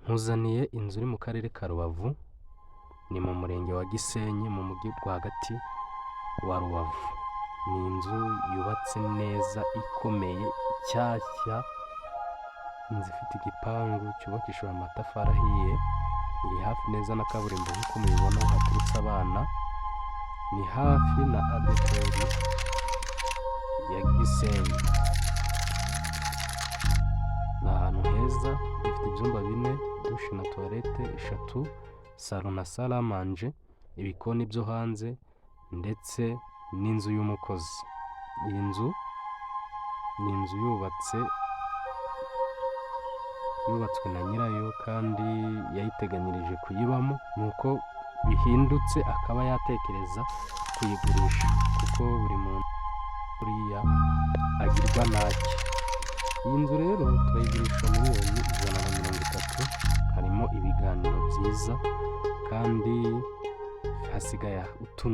Nkuzaniye inzu iri mu karere ka Rubavu, ni mu murenge wa Gisenyi, mu mujyi rwagati wa Rubavu. Ni inzu yubatse neza, ikomeye, nshyashya, inzu ifite igipangu cyubakishijwe amatafari ahiye, iri hafi neza na kaburimbo nk'uko mubibona haturutse abana, ni hafi na ADEPR ya Gisenyi. Ni ahantu heza, ifite ibyumba bine, douche na toilette eshatu, salon na salle à manger, ibikoni byo hanze ndetse n'inzu y'umukozi. Iyi nzu ni inzu yubatswe na nyirayo kandi yayiteganyirije kuyibamo, ni uko bihindutse akaba yatekereza kuyigurisha kuko buri muntu buriya agirwa n'ake. Iyi nzu rero turayigurisha 130 miliyoni, harimo ibiganiro byiza kandi hasigaye utuntu.